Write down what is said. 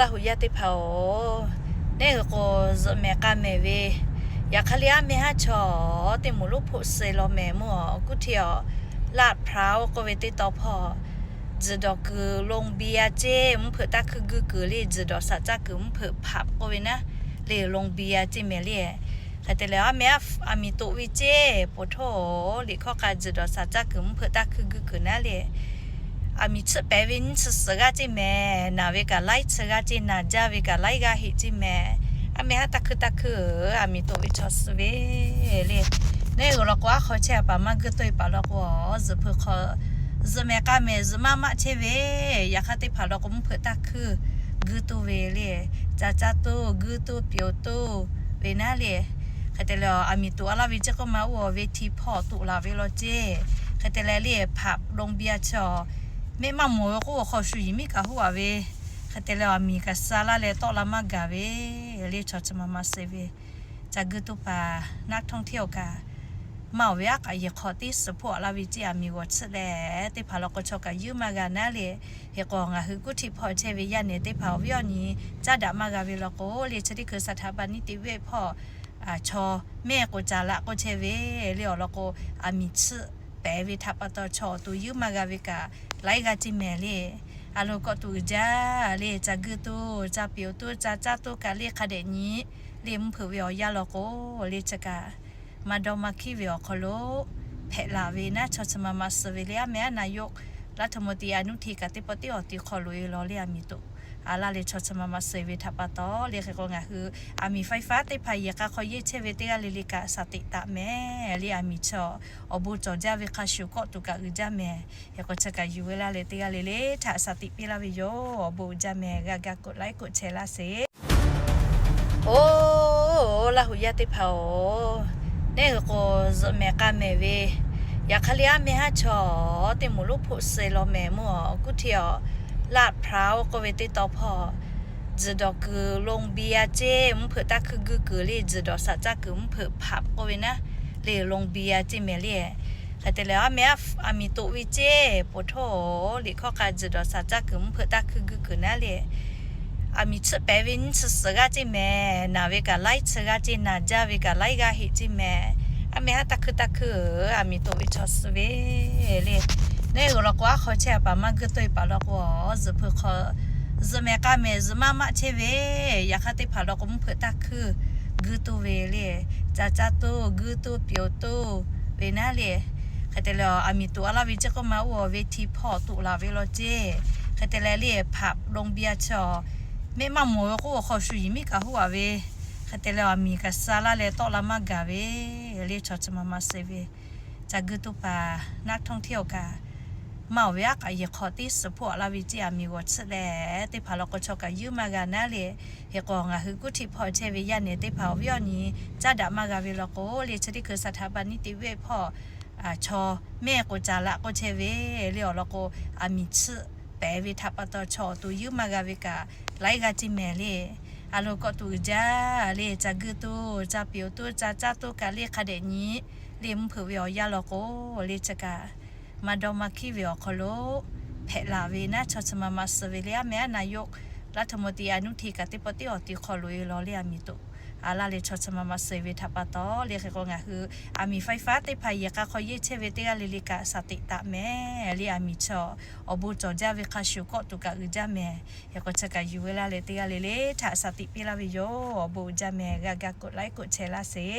Laˇ huˍ yaˇ teˇ hpaˍ-oˬ, neˇ hui k'o zuhꞈ mehˍ k'a mehˍ ve, yaꞈ hk'aˇ le aˉ meh haˉ chaw teˇ moˍ lonˉ hpoˆ suh law mehˍ mvuhˇ awˬ kuˉ htiˇ awˬ, laˆ hpraꞈ-oˬ k'oˆ ve teˇ taw hpawˇ, tzuhˬ dawˬ kuiˬ โรงเบียร์ ceˇ mvuhˇ hpeuꞈ taˇ hkuinˇ guiˇ kuiˬ le, tzuhˬ dawˬ saˍ caˇ kuiˬ mvuhˇ hpeuꞈ hpaꞈ k'oˆ ve naˉ le, โรงเบียร์ ceˇ mehˍ le. Hk'e te leh aˉ meh aˉ aˬ miˍ toꞈ ve ceˇ poˬ htoˇ liꞈ hkawˇ k'a tzuhˬ dawˬ saˍ caˇ kuiˬ mvuhˇ hpeuꞈ taˇ hkuinˇ guiˇ kuiˬ naˉ le. Aˬ miˍ chiˆ pehˍ ve nyiˇ chi suhˍ g'aˇ ceˇ mehˍ, naˬ ve kaꞈ laiˉ chi g'aˇ ceˇ, naˬ jaˇ ve kaꞈ laiˉ g'aˇ heˆ ceˇ mehˍ. Aˉ meh haˉ taˇ hkuinˇ taˇ hkuinˇ aˬ miˍ toꞈ ve chaw suh ve le. Neˇ hui law k'o aˉ hk'aw chehˇ a paˍ maˇ guiˇ toˇ e paˍ law k'o, zuhꞈ hpeuꞈ hk'aw zuhꞈ mehˍ k'a mehˍ zuhꞈ maˇ maˆ chehˇ ve, yaꞈ hk'aˇ teˇ hpaˍ law k'o mvuhˇ hpeuꞈ taˇ hkuinˇ guiˇ toˇ ve le. Ca caˇ toˇ guiˇ toˇ peuˬ toˇ ve naˉ le. Hk'e te leh aˬ miˍ toꞈ a laˇ ve ceˇ k'oˆ ma, oˇ ve hti hpawˇ toꞈ laˬ ve law ceˇ. Hk'e te leh le hpaꞈ โรงเบียร์ chaw mehˆ maˇ mawˬ ve k'oˆ awˬ hk'aw shu yiˍ miˉ kaꞈ hoˉ a ve. Hk'e te leh aˬ miˍ kaꞈ suh laˇ leh tawˆ la maˇ gaˬ ve le, chaw chi ma ma suh ve. Ca guiˇ toˇ paˍ นักท่องเที่ยว kaꞈ maˇ awˬ ve aˉ k'aꞈ yehˬ hk'aw teˇ suhˍ hpoˆ a laˇ ve ceˇ aˬ miˍ g'awˬ chiˆ leh teˇ hpaˍ law k'o chaw kaꞈ yuˇ maˇ g'a naˉ le. Hk'e k'o ngaˬ hui kuˉ htiˇ hpawˇ chehˇ ve yaˇ nehˬ teˇ hpaˍ awˬ viˉ awˬ nyi caˉ daꞈ maˇ g'a ve law k'o le, chi teˇ hkui saˍ htaꞈ pa niˉ te veˆ hpawˇ chaw mehˆ k'o ca laꞈ k'oˆ chehˇ ve le awˬ lawn k'o, aˬ miˍ chiˆ pehˍ ve htaꞈ pa taw chaw awˬ to yuˇ maˇ g'a ve kaꞈ laiˉ g'aˇ ceˇ mehˍ le. A lo kawˆ tuˬ uiˍ jaˇ le, ca guiˇ toˇ, ca peuˬ toˇ, ca caˇ toˇ kaꞈ le hk'a dehꞈ nyi le mvuhˇ hpeuꞈ ve awˬ yanˇ law k'o le, chi kaꞈ maˇ dawˇ maˇ hkiˉ ve awˬ hk'aw lo hpehꞈ laˬ ve naˉ, chaw chi ma ma suh ve le. Aˉ meh aˉ naˍ yoˬ, laˇ htoꞈ ma te a nuˇ hti kaꞈ teˇ pawˆ teˇ awˬ ti hk'aw loꞈ e law le, aˬ miˍ toꞈ a laˇ leh chaw chi ma ma suh ve htaꞈ pa taw le. Hk'e k'o ngaˬ hui aˬ miˍ ไฟฟ้า teˇ hpaˍ yehˬ k'a hk'aw yehˇ chehˇ ve teˇ g'aˇ le le kaꞈ shaˍ teꞈ taˍ mehˍ le. Aˬ miˍ chaw awˬ bon cawˬ jaˇ ve hk'a shuˍ kawˆ tuˬ kaꞈ uiˍ jaˇ mehˍ. Hk'e k'o chi kaꞈ yuˬ ve laˇ leh teˇ g'aˇ le le htaꞈ shaˍ teꞈ piˇ laˇ ve yoˬ. Awˬ bon uiˍ jaˇ mehˍ, g'a ga กดไลค์ กดแชร์ laˇ sheˍ. Oˬ, Laˇ huˍ yaˇ teˇ hpaˍ-oˬ, neˇ hui k'o zuhꞈ mehˍ k'a mehˍ ve, yaꞈ hk'aˇ le aˉ meh haˉ chaw teˇ moˍ lonˉ hpoˆ suh law mehˍ mvuhˇ awˬ kuˉ htiˇ awˬ, laˆ hpraꞈ-oˬ k'oˆ ve teˇ taw hpawˇ, tzuhˬ dawˬ kuiˬ โรงเบียร์ ceˇ mvuhˇ hpeuꞈ taˇ hkuinˇ guiˇ kuiˬ le, tzuhˬ dawˬ saˍ caˇ kuiˬ mvuhˇ hpeuꞈ hpaꞈ k'oˆ ve naˉ le, โรงเบียร์ ceˇ mehˍ le. Hk'e te leh aˉ meh aˉ aˬ miˍ toꞈ ve ceˇ poˬ htoˇ liꞈ hkawˇ k'a tzuhˬ dawˬ saˍ caˇ kuiˬ mvuhˇ hpeuꞈ taˇ hkuinˇ guiˇ kuiˬ naˉ le. Aˬ miˍ chiˆ pehˍ ve nyiˇ chi suhˍ g'aˇ ceˇ mehˍ, naˬ ve kaꞈ laiˉ chi g'aˇ ceˇ, naˬ jaˇ ve kaꞈ laiˉ g'aˇ heˆ ceˇ mehˍ. Aˉ meh haˉ taˇ hkuinˇ taˇ hkuinˇ aˬ miˍ toꞈ ve chaw suh ve le. Neˇ hui law k'o aˉ hk'aw chehˇ a paˍ maˇ guiˇ toˇ e paˍ law k'o, zuhꞈ hpeuꞈ hk'aw zuhꞈ mehˍ k'a mehˍ zuhꞈ maˇ maˆ chehˇ ve, yaꞈ hk'aˇ teˇ hpaˍ law k'o mvuhˇ hpeuꞈ taˇ hkuinˇ guiˇ toˇ ve le. Ca caˇ toˇ guiˇ toˇ peuˬ toˇ ve naˉ le. Hk'e te leh aˬ miˍ toꞈ a laˇ ve ceˇ k'oˆ ma, oˇ ve hti hpawˇ toꞈ laˬ ve law ceˇ. Hk'e te leh le hpaꞈ โรงเบียร์ chaw mehˆ maˇ mawˬ ve k'oˆ awˬ hk'aw shu yiˍ miˉ kaꞈ hoˉ a ve. Hk'e te leh aˬ miˍ kaꞈ suh laˇ leh tawˆ la maˇ gaˬ ve le, chaw chi ma ma suh ve. Ca guiˇ toˇ paˍ นักท่องเที่ยว kaꞈ maˇ awˬ ve aˉ k'aꞈ yehˬ hk'aw teˇ suhˍ hpoˆ a laˇ ve ceˇ aˬ miˍ g'awˬ chiˆ leh teˇ hpaˍ law k'o chaw kaꞈ yuˇ maˇ g'a naˉ le. Hk'e k'o ngaˬ hui kuˉ htiˇ hpawˇ chehˇ ve yaˇ nehˬ teˇ hpaˍ awˬ viˉ awˬ nyi caˉ daꞈ maˇ g'a ve law k'o le, chi teˇ hkui saˍ htaꞈ pa niˉ te veˆ hpawˇ chaw mehˆ k'o ca laꞈ k'oˆ chehˇ ve le awˬ lawn k'o, aˬ miˍ chiˆ pehˍ ve htaꞈ pa taw chaw awˬ to yuˇ maˇ g'a ve kaꞈ laiˉ g'aˇ ceˇ mehˍ le. A lo kawˆ tuˬ uiˍ jaˇ le, ca guiˇ toˇ, ca peuˬ toˇ, ca caˇ toˇ kaꞈ le hk'a dehꞈ nyi le mvuhˇ hpeuꞈ ve awˬ yanˇ law k'o le, chi kaꞈ maˇ dawˇ maˇ hkiˉ ve awˬ hk'aw lo hpehꞈ laˬ ve naˉ, chaw chi ma ma suh ve le. Aˉ meh aˉ naˍ yoˬ, laˇ htoꞈ ma te a nuˇ hti kaꞈ teˇ pawˆ teˇ awˬ ti hk'aw loꞈ e law le, aˬ miˍ toꞈ a laˇ leh chaw chi ma ma suh ve htaꞈ pa taw le. Hk'e k'o ngaˬ hui aˬ miˍ ไฟฟ้า teˇ hpaˍ yehˬ k'a hk'aw yehˇ chehˇ ve teˇ g'aˇ le le kaꞈ shaˍ teꞈ taˍ mehˍ le. Aˬ miˍ chaw awˬ bon cawˬ jaˇ ve hk'a shuˍ kawˆ tuˬ kaꞈ uiˍ jaˇ mehˍ. Hk'e k'o chi kaꞈ yuˬ ve laˇ leh teˇ g'aˇ le le htaꞈ shaˍ teꞈ piˇ laˇ ve yoˬ. Awˬ bon uiˍ jaˇ mehˍ, g'a ga กดไลค์ กดแชร์ laˇ sheˍ.